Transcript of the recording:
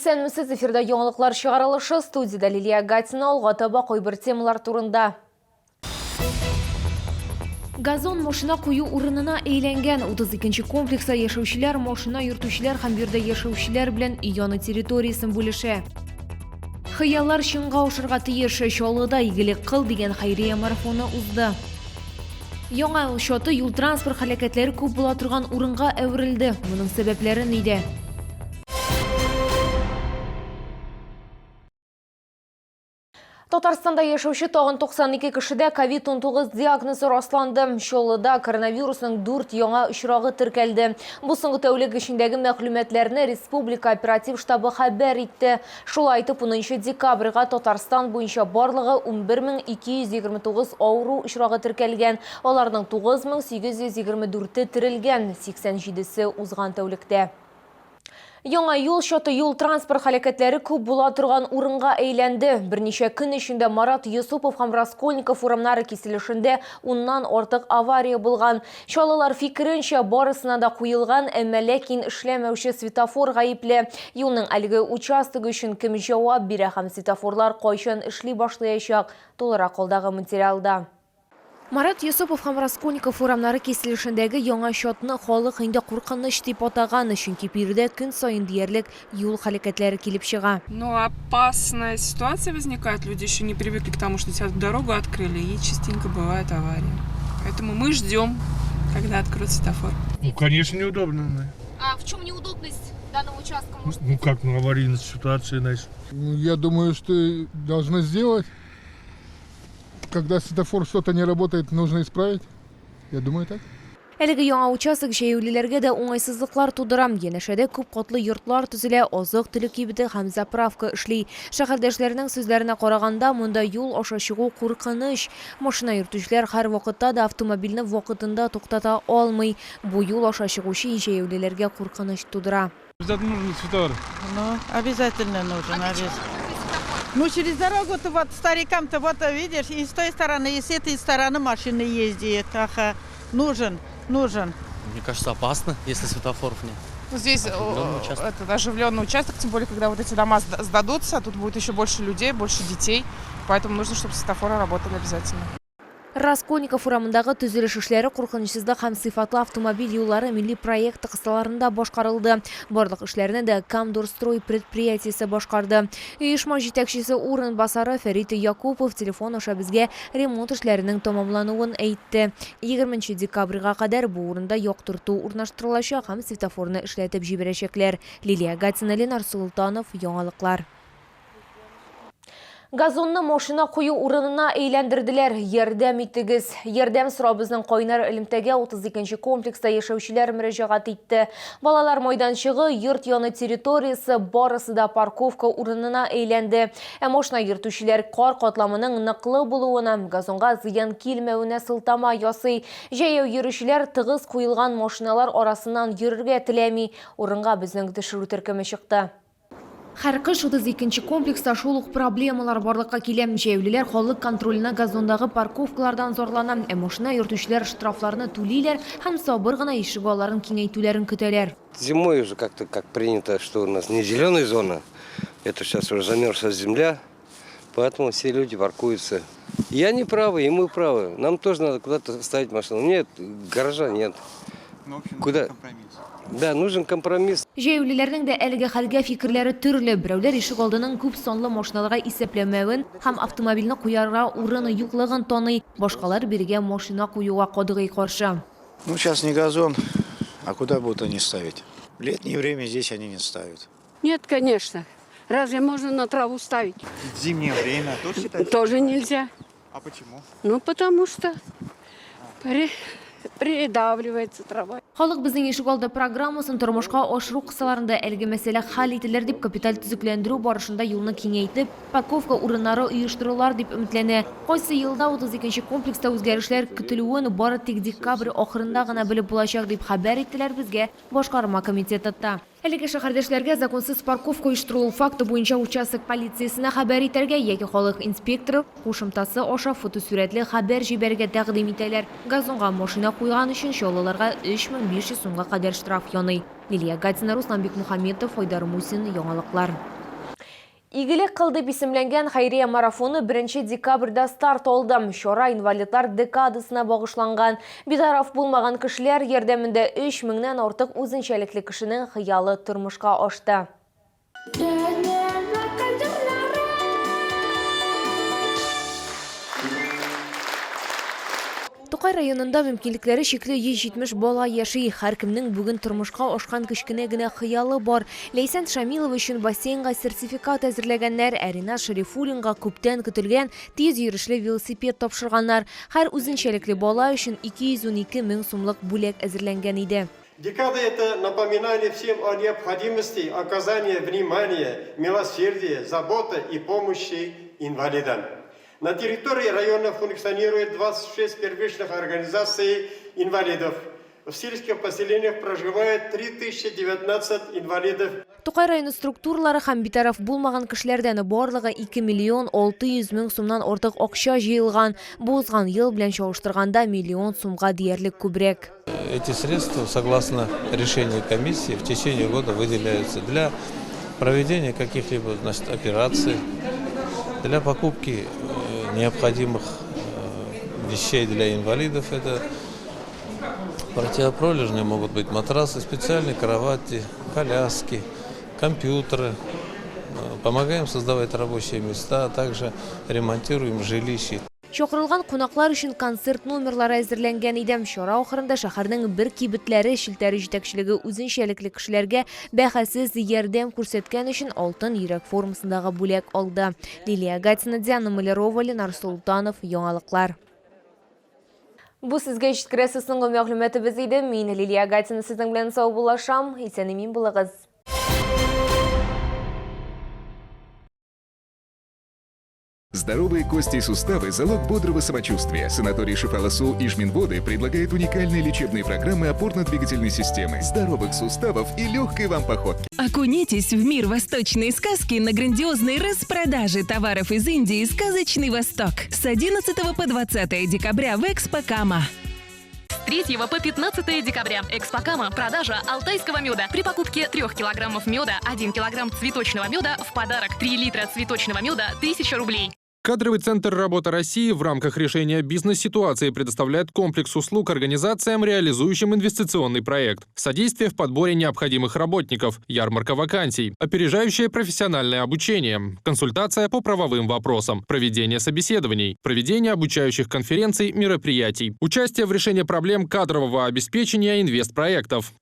Исәнмесез, эфирда яңалыклар чыгарылышы, студиядә Лилия Гатина, алга таба кайбер темалар турында. Газон машина кую урынына әйләнгән 32 нче комплекста яшәүчеләр машина йөртүчеләр һәм биредә яшәүчеләр белән өй яны территориясен бүлешә. Хыяллар чынга ашырга тиеш. Чаллыда Игелек кыл дигән хәйрия марафоны узды. Яңа ел чаты юл-транспорт һәлакәтләре күп була торган урынга әверелде. Моның сәбәпләре нидә? Татарстанда яшәүче тагын 92 кешедә COVID-19 диагнозы расланды. Чаллыда коронавирусның 4 яңа очрагы теркәлде. Бу соңгы тәүлек эчендәге мәгълүматларны республика оператив штабы хәбәр итте. Шулай итеп, 10 декабрьгә Татарстан буенча барлыгы 11229 авыру очрагы теркәлгән. Аларның 9824-е терелгән, 87-се узган тәүлектә. Яңа юл чаты юл-транспорт һәлакәтләре күп була торган урынга әйләнде. Берничә көн эчендә Марат Йосыпов һәм Раскольников урамнары киселешендә уннан артык авария булган. Чаллылар фикеренчә, барысына да куелган, әмма ләкин эшләмәүче светофор гаепле. Юлның әлеге участогы өчен кем җавап бирә һәм светофорлар кайчан эшли башлаячак, тулырак алдагы материалда. Марат Йосыпов һәм Раскольников урамнары киселешендәге яңа чатны халык инде куркыныч дип атаган, чөнки биредә көн саен диярлек юл һәлакәтләре килеп чыга. Ну, опасная ситуация возникает, люди еще не привыкли к тому, что сейчас дорогу открыли, и частенько бывают аварии. Поэтому мы ждем, когда откроют светофор. Ну, конечно, неудобно. А в чем неудобность данного участка? Ну, как, ну, аварийная ситуация, значит. Ну, я думаю, что должны сделать. Когда светофор что-то не работает, нужно исправить. Я думаю, так. Әлеге яңа участок җәяүлеләргә дә уңайсызлыклар тудыра. Янәшәдә күп катлы йортлар төзелә, азык-төлек кибете һәм заправка эшли. Шәһәрдәшләрнең сүзләренә караганда, монда юл аша чыгу куркыныч. Машина йөртүчеләр һәрвакытта да автомобильне вакытында туктата алмый. Бу юл аша чыгучы җәяүлеләргә куркыныч тудыра. Обязательно нужен светофор. Ну, обязательно нужен. Ну, через дорогу-то вот старикам-то вот видишь, и с той стороны, и с этой стороны машины ездят. Ага. Нужен, нужен. Мне кажется, опасно, если светофоров нет. Ну, здесь Оживленный участок. этот оживленный участок, тем более, когда вот эти дома сдадутся, тут будет еще больше людей, больше детей. Поэтому нужно, чтобы светофоры работали обязательно. Раскольников урамындагы төзелеш эшләре Куркынычсызлык һәм сыйфатлы автомобиль юллары милли проекты кысаларында башкарылды. Барлык эшләрне дә Камдорстрой предприятиесе башкарды. Оешма җитәкчесе урынбасары Фәрит Якупов телефон аша безгә ремонт эшләренең тәмамлануын әйтте. 20 нче декабрьгә кадәр бу урында яктырту урнаштырылачак һәм светофорны эшләтеп җибәрәчәкләр. Лилия Гатина, Ленар Солтанов, Яңалыклар. Газонны машина кую урынына әйләндерделәр. Ярдәм итегез. Ярдәм сорап безнең кайнар элемтәгә 32 нче комплекста яшәүчеләр мөрәҗәгать итте. Балалар майданчыгы, йорт яны территориясе барысы да парковка урынына әйләнде. Ә машина йөртүчеләр кар катламының ныклы булуына, газонга зыян килмәвенә сылтама ясый. Җәяү йөрүчеләр тыгыз куелган машиналар арасыннан йөрергә теләми. Урынга безнең төшерү төркеме чыкты. Һәр кыш 32 нче комплекста шул ук проблемалар барлыкка килә. Җәяүлеләр халык контроленә газондагы парковкалардан зарлана, ә машина йөртүчеләр штрафларны түлиләр һәм сабыр гына ишегалларын киңәйтүләрен көтәләр. Зимой уже как-то как принято, что у нас не зеленая зона, это сейчас уже замерзшая земля, поэтому все люди паркуются. И они правы, и мы правы. Нам тоже надо куда-то ставить машину. Нет, гаража нет. Ну, в общем, Куда? компромисс. Да, нужен компромисс. Җәяүлеләрнең дә әлеге хәлгә фикерләре төрле. Берәүләр ишек алдының күп санлы машиналарга исәпләмәвен һәм автомобильне куярга урын юклыгын таный. Башкалар бирегә машина куюга катгый каршы. Ну, сейчас не газон, а куда будут они ставить? В летнее время здесь они не ставят. Нет, конечно. Разве можно на траву ставить? В зимнее время тоже считаете? Тоже нельзя. А почему? Ну, потому что придавливается трава. Халык безнең ишегалды программасын тормышка ашыру кысаларында әлеге мәсьәлә хәл ителер дип, капиталь төзекләндерү барышында юлны киңәйтеп, парковка урыннары оештырылар дип өметләнә. Кайсы елда 32 нче комплекста үзгәрешләр көтелүен бары тик декабрь ахырында гына белеп булачак, дип хәбәр иттеләр безгә башкарма комитетта. Әлеге шәһәрдәшләргә законсыз парковка оештырылу факты буенча участок полициясенә хәбәр итәргә яки халык инспекторы кушымтасы аша фотосурәтле хәбәр җибәрергә тәкъдим итәләр. Газонга машина куйган өчен чаллыларга 3500 сумга кадәр штраф яный. Лилия Гатина, Руслан Бикмухаметов, Айдар Мусин, Яңалыклар. Игелек кыл дип исемләнгән хәйрия марафоны 1 декабрьдә старт алды. Чара инвалидлар декадасына багышланган. Битараф булмаган кешеләр ярдәмендә 3 меңнән артык үзенчәлекле кешенең хыялы тормышка ашты. Тукай районында мөмкинлекләре чикле 170 бала яши. Һәркемнең бүген тормышка ашкан кечкенә генә хыялы бар. Ләйсән Шамилова өчен бассейнга сертификат әзерләгәннәр, ә Ринат Шәрифуллинга күптән көтелгән тиз йөрешле велосипед тапшырганнар. Һәр үзенчәлекле бала өчен 212 мең сумлык бүләк әзерләнгән иде. Декада – это напоминание всем о необходимости оказания внимания, милосердия, заботы и помощи инвалидам. На территории района функционирует 26 первичных организаций инвалидов. В сельских поселениях проживает 3019 инвалидов. Тукай районы структуралары һәм битараф булмаган кешеләрдән барлыгы 2 миллион 600 мең сумнан артык акча җыелган. Бу узган ел белән чагыштырганда миллион сумга диярлек күбрәк. Эти средства, согласно решению комиссии, в течение года выделяются для проведения каких-либо, значит, операций, для покупки необходимых вещей для инвалидов. Это противопролежные могут быть матрасы, специальные кровати, коляски, компьютеры. Помогаем создавать рабочие места, а также ремонтируем жилища. Чакырылган кунаклар өчен концерт номерлары әзерләнгән иде. Чара ахырында шәһәрнең бер кибетләре челтәре җитәкчелеге үзенчәлекле кешеләргә бәһасез ярдәм күрсәткән өчен алтын йөрәк формасындагы бүләк алды. Лилия Гатина, Диана Малярова, Ленар Султанов, Яңалыклар. Бу сезгә җиткерәсе соңгы мәгълүматыбыз иде. Мин Лилия Гатина сезнең белән саубуллашам. Исән-имин булыгыз. Здоровые кости и суставы – залог бодрого самочувствия. Санаторий Шифаласу Ижминводы предлагает уникальные лечебные программы опорно-двигательной системы, здоровых суставов и легкой вам походки. Окунитесь в мир восточной сказки на грандиозной распродаже товаров из Индии «Сказочный Восток» с 11 по 20 декабря в Экспо Кама. С 3 по 15 декабря. Экспокама. Продажа алтайского меда. При покупке 3 килограммов меда, 1 килограмм цветочного меда в подарок. 3 литра цветочного меда 1000 рублей. Кадровый центр «Работа России» в рамках решения бизнес-ситуации предоставляет комплекс услуг организациям, реализующим инвестиционный проект. Содействие в подборе необходимых работников, ярмарка вакансий, опережающее профессиональное обучение, консультация по правовым вопросам, проведение собеседований, проведение обучающих конференций, мероприятий, участие в решении проблем кадрового обеспечения инвестпроектов.